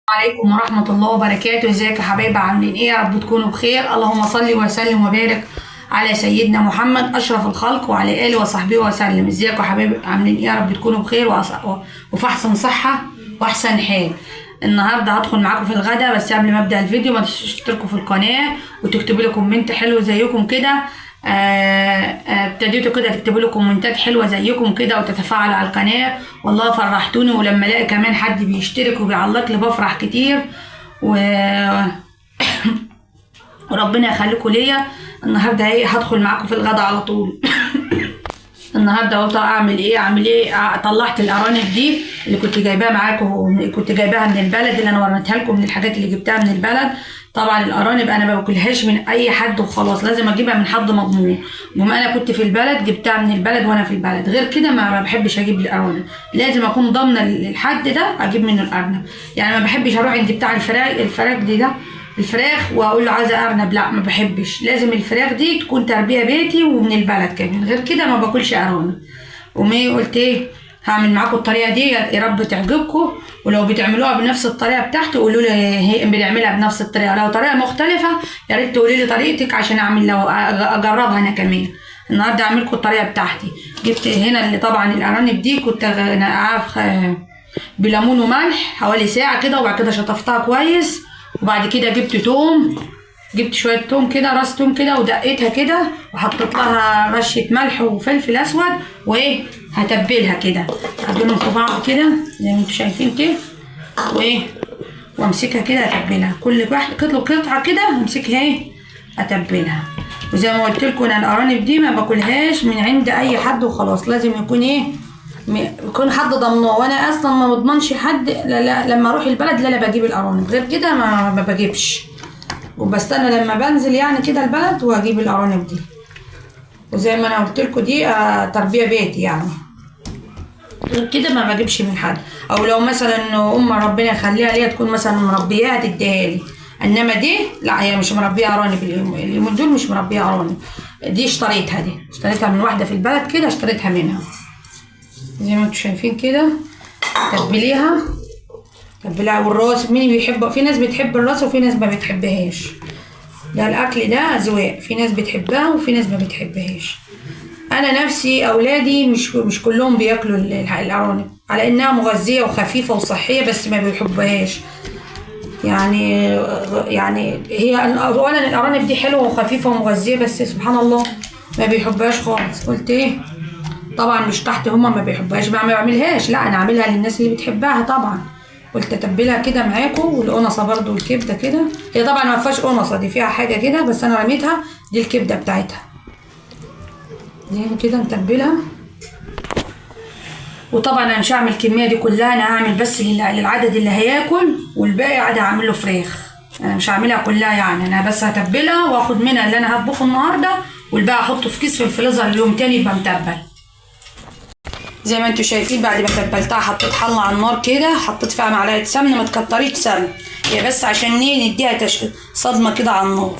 عليكم ورحمة الله وبركاته. ازيك يا حبايبي؟ عاملين ايه؟ يا رب تكونوا بخير. اللهم صل وسلم وبارك على سيدنا محمد اشرف الخلق وعلى اله وصحبه وسلم. ازيكم يا حبايبي؟ عاملين ايه؟ يا رب تكونوا بخير وفي احسن صحة واحسن حال. النهارده هدخل معاكم في الغدا، بس قبل ما ابدا الفيديو ما تنسوش تشتركوا في القناة وتكتبوا لي comment حلو زيكم كده. ابتديتوا كده تكتبوا لي كومنتات حلوة زيكم كده وتتفاعلوا على القناة، والله فرحتوني. ولما الاقي كمان حد بيشترك وبيعلق لي بفرح كتير وربنا يخليكم ليا. النهارده ايه، هدخل معاكم في الغدا على طول. النهارده قلت اعمل ايه، طلعت الارانب دي اللي كنت جايباها معاكم، كنت جايباها من البلد اللي انا وريتها لكم من الحاجات اللي جبتها من البلد. طبعا الارانب انا ما باكلهاش من اي حد وخلاص، لازم اجيبها من حد مضمون. وما انا كنت في البلد جبتها من البلد وانا في البلد، غير كده ما بحبش اجيب الارانب، لازم اكون ضامنه الحد ده اجيب منه الارنب. يعني ما بحبش اروح عند بتاع الفراخ دي ده الفراخ واقول له عايزه ارنب، لا ما بحبش. لازم الفراخ دي تكون تربيه بيتي ومن البلد كمان، غير كده ما باكلش ارانب. ومي قلت ايه، هعمل معاكم الطريقة دي يا رب تعجبكم. ولو بتعملوها بنفس الطريقة بتاعتي قولوا لي هي بنعملها بنفس الطريقة، لو طريقه مختلفة يا ريت تقولي لي طريقتك عشان اعمل لو اجربها انا كمان. النهارده اعمل لكم الطريقة بتاعتي. جبت هنا اللي طبعا الارانب دي كنت نقعها بليمون وملح حوالي ساعة كده، وبعد كده شطفتها كويس. وبعد كده جبت توم، جبت شوية توم كده، راس توم كده، ودقيتها كده وحطيت لها رشه ملح وفلفل اسود، وايه هتبلها كده، هدولهم في بعض كده زي ما انتم شايفين كده، وايه وامسكها كده اتبلها كل واحدة قطعه كده، امسكها ايه اتبلها. وزي ما قلت لكم انا الارانب دي ما باكلهاش من عند اي حد وخلاص، لازم يكون ايه يكون حد ضمنه، وانا اصلا ما بضمنش حد. لا لا لما اروح البلد لا بجيب الارانب، غير كده ما بجيبش، وبستنى لما بنزل يعني كده البلد واجيب الارانب دي. وزي ما انا قلت لكم دي تربيه بيتي يعني، غير كده ما بجيبش من حد. او لو مثلا ام ربنا يخليها ليا تكون مثلا مربياها تديها لي، انما دي لا هي مش مربيه ارانب. اليومين دول مش مربيه ارانب، دي اشتريتها، دي اشتريتها من واحدة في البلد كده، اشتريتها منها زي ما انتم شايفين كده. تبليها تبليها. والراس مين بيحب؟ في ناس بتحب الراس وفي ناس ما بتحبهاش. ده الاكل ده اذواق، في ناس بتحبها وفي ناس ما بتحبهاش. انا نفسي اولادي مش كلهم بياكلوا الارانب، على انها مغذيه وخفيفة وصحية، بس ما بيحبوهاش. يعني هي اولا الارانب دي حلوة وخفيفة ومغذيه، بس سبحان الله ما بيحبهاش خالص. قلت ايه، طبعا مش تحت هما ما بيحبوهاش بقى ما بعملهاش، لا انا اعملها للناس اللي بتحبها طبعا. قلت اتبلها كده معاكم. والقنصه برضو والكبده كده، هي طبعا ما فيهاش قنصه، دي فيها حاجة كده بس انا رميتها، دي الكبده بتاعتها دي كده نتبلها. وطبعا انا مش هعمل الكمية دي كلها، انا هعمل بس للعدد اللي هياكل، والباقي عاد هعمل له فراخ. انا مش هعملها كلها يعني، انا بس هتبلها واخد منها اللي انا هطبخه النهارده، والباقي احطه في كيس في الفريزر ليوم تاني يبقى متبل. زي ما انتم شايفين بعد ما تبلتها حطيت حله على النار كده، حطيت فيها معلقه سمن، ما تكتريش سمن هي بس عشان ايه نديها صدمة كده على النار.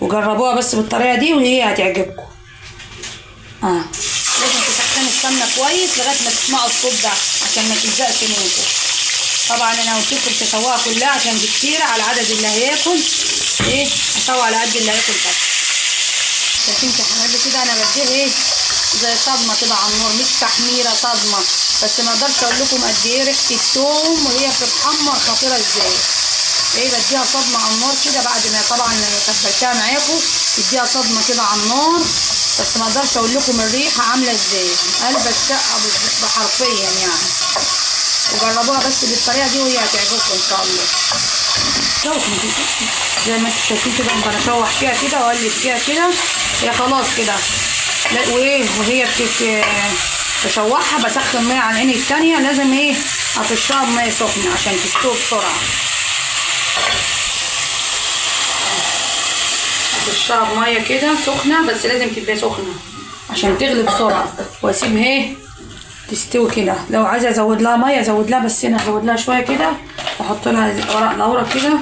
وجربوها بس بالطريقة دي وهي هتعجبكم. لازم تسخنوا السمنة كويس لغاية ما تسمعوا الصوت ده عشان ما تلزقش منكم. طبعا انا قلت لكم تسووها كلها عشان دي كتيرة على العدد اللي هياكل، ايه اسوي على قد اللي هياكل بس. شايفين تحمير كده، انا بديه ايه زي صدمة كده على النار، مش تحميره صدمة، بس ما اقدرش اقول لكم قد ايه ريحه الثوم وهي بتتحمر خطيرة ازاي. ايه بديها صدمة على النار كده بعد ما طبعا تبلتها معاكم، بديها صدمة كده على النار، بس ما اقدرش اقول لكم الريحة عامله ازاي، قلب الشقة حرفيا يعني. وجربوها بس بالطريقة دي وهي هتعجبكم ان شاء الله. زي ما انتم شايفين كده افضل اشوح فيها كده واقلب فيها كده، هي خلاص كده. لا وايه وهي بشوحها بسخن مية على العين التانية، لازم ايه اطشها بميه سخنة عشان تستوي بسرعة. اطشها بميه كده سخنة، بس لازم تبقى سخنة عشان تغلي بسرعة، واسيبها ايه تستوي كده. لو عايزه ازود لها مية ازود لها، بس انا ازود لها شوية كده، واحط لها ورق لورا كده،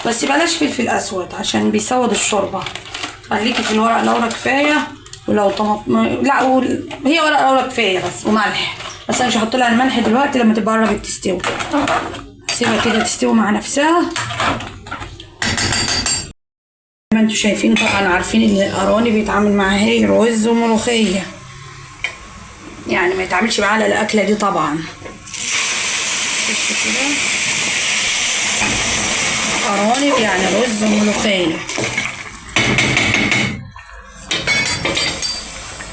بس بلاش فلفل اسود عشان بيسود الشوربة، خليكي في الورق لورا كفاية. ولو طماطم لا هي ورق لورا كفاية بس، وملح، بس انا مش هحط لها الملح دلوقتي لما تبقى قربت تستوي. سيبها كده تستوي مع نفسها. زي ما انتوا شايفين طبعا عارفين ان الارانب بيتعامل معاها ايه، رز وملوخيه، يعني ما يتعاملش معاها الاكلة دي طبعا. بصوا كده ارانب يعني رز وملوخيه.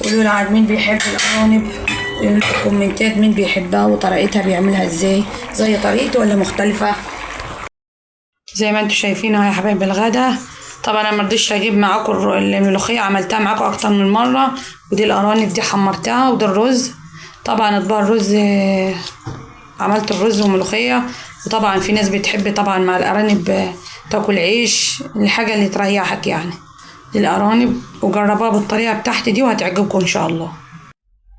قولوا لي عاد مين بيحب الارانب، قولوا في الكومنتات مين بيحبها وطريقتها بيعملها ازاي، زي طريقته ولا مختلفة. زي ما انتوا شايفين اهو يا حبايب الغدا. طبعا انا مرضيش اجيب معاكم الملوخية، عملتها معاكم اكتر من مرة. ودي الارانب دي حمرتها، وده الرز. طبعا اطباق الرز، عملت الرز وملوخيه. وطبعا في ناس بتحب طبعا مع الارانب تاكل عيش، الحاجة اللي تريحك يعني. دي الارانب، وجربوها بالطريقة بتاعتي دي وهتعجبكم ان شاء الله.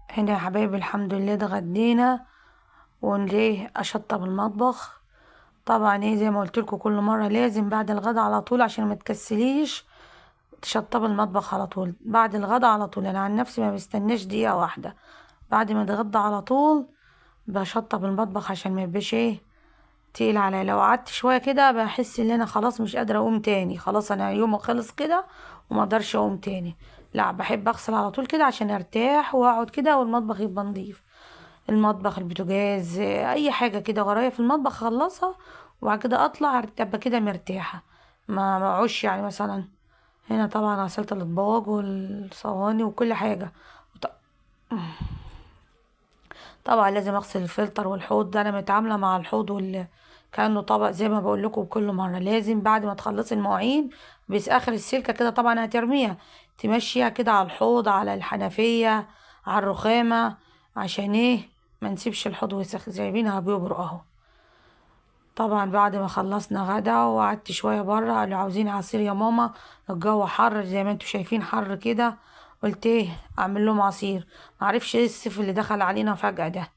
هنا يا حبايبي الحمد لله اتغدينا، وليه اشطب المطبخ. طبعا ايه زي ما قلت لكم كل مرة لازم بعد الغدا على طول عشان ما تكسليش تشطب المطبخ على طول بعد الغدا على طول. انا عن نفسي ما بستناش دقيقة واحدة، بعد ما اتغدى على طول بشطب المطبخ عشان ما يبقاش ايه تقيل عليا. لو قعدت شوية كده بحس ان انا خلاص مش قادرة اقوم تاني، خلاص انا يوم خلص كده وما اقدرش اقوم تاني. لا بحب اغسل على طول كده عشان ارتاح واقعد كده والمطبخ يبقى نضيف. المطبخ، البوتاجاز، اي حاجة كده ورايا في المطبخ اخلصها وبعد كده اطلع ابقى كده مرتاحة، ما اقعدش يعني. مثلا هنا طبعا غسلت الاطباق والصواني وكل حاجة. طبعا لازم اغسل الفلتر والحوض ده، انا متعامله مع الحوض كانه طبق زي ما بقول لكم كل مرة. لازم بعد ما تخلصي المواعين بس اخر السلكه كده طبعا هترميها، تمشيها كده على الحوض، على الحنفية، على الرخامه، عشان ايه ما نسيبش الحوض وسخ. جايبينها بيبرق اهو. طبعا بعد ما خلصنا غدا وقعدت شوية بره، قالوا عاوزين عصير يا ماما، الجو حر زي ما انتوا شايفين حر كده. قلت ايه اعمل لهم عصير. معرفش ايه الصيف اللي دخل علينا فجأة ده،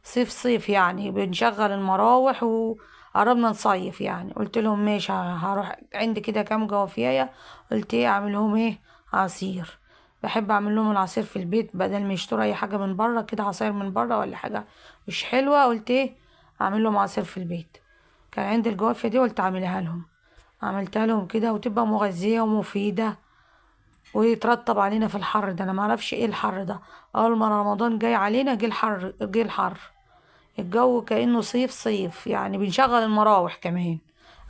صيف صيف يعني، بنشغل المراوح وقربنا نصيف يعني. قلت لهم ماشي هروح عندي كده كام جوافية، قلت ايه اعمل لهم ايه عصير. بحب اعمل لهم العصير في البيت بدل ما يشتروا اي حاجة من بره كده، عصير من بره ولا حاجة مش حلوة. قلت ايه اعمل لهم عصير في البيت. كان عندي الجوافية دي قلت اعملها لهم، عملتها لهم كده وتبقى مغذية ومفيدة ويترطب علينا في الحر ده. انا معرفش ايه الحر ده، اول ما رمضان جاي علينا جه الحر، جه الحر، الجو كأنه صيف صيف يعني، بنشغل المراوح كمان.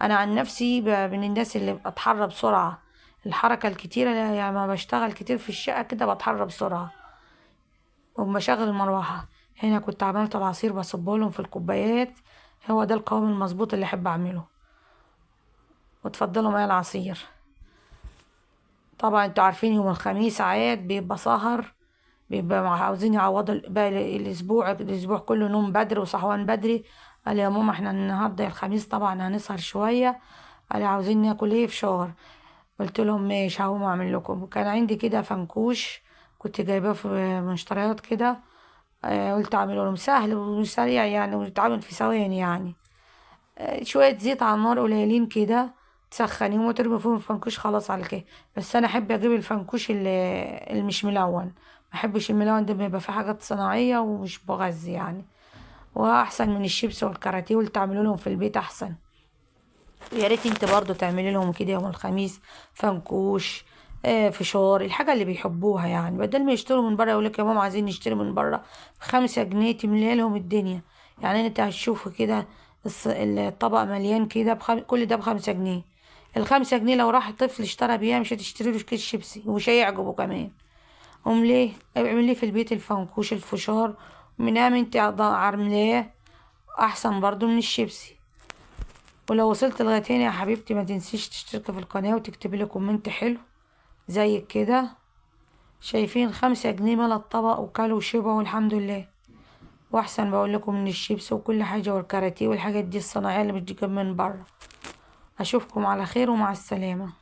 انا عن نفسي من الناس اللي بتحر بسرعة، الحركة الكتيرة يعني ما بشتغل كتير في الشقة كده بتحر بسرعة وبشغل المروحة. هنا كنت عملت العصير بصبه لهم في الكوبايات، هو ده القوام المظبوط اللي احب اعمله. وتفضلوا معايا العصير. طبعا انتوا عارفين يوم الخميس عاد بيبقى سهر، بيبقى عاوزين يعوضوا باقي الاسبوع، الاسبوع كله نوم بدري وصحوان بدري. قال يا ماما احنا النهارده الخميس طبعا هنسهر شوية، قال عاوزين ناكل ايه فشار. قلت لهم ماشي هقوم اعمل لكم. كان عندي كده فنكوش كنت جايباه في مشتريات كده، قلت اعمله لهم سهل وسريع يعني ويتعمل في ثواني يعني. شوية زيت على النار قليلين كده تسخنيهم وترمي فيهم الفنكوش خلاص على كده. بس انا احب اجيب الفنكوش اللي مش ملون، ما احبش الملون ده، بيبقى فيه حاجات صناعية ومش مغذي يعني، واحسن من الشيبس والكاراتيه. واللي تعملوا لهم في البيت احسن. يا ريت انت برضو تعملي لهم كده يوم الخميس فنكوش، فشار، الحاجة اللي بيحبوها يعني، بدل ما يشتروا من بره. يقولك يا ماما عايزين نشتري من بره، 5 جنيه تملي لهم الدنيا يعني. انت هتشوفوا كده الطبق مليان كده كل ده ب5 جنيه. ال5 جنيه لو راح طفل اشترى بيها مش هتشتري له كيس شيبسي ومش هيعجبه كمان. قوم ليه اعمل ليه في البيت الفنكوش الفشار من انت عاملاه احسن برضو من الشيبسي. ولو وصلت لغاية هنا يا حبيبتي ما تنسيش تشتركي في القناة وتكتبي لي comment حلو زي كده. شايفين 5 جنيه ملا الطبق وكلوا وشبعوا والحمد لله، واحسن بقول لكم من الشيبس وكل حاجة والكاراتيه والحاجات دي الصناعية اللي بتجيب من بره. اشوفكم على خير ومع السلامة.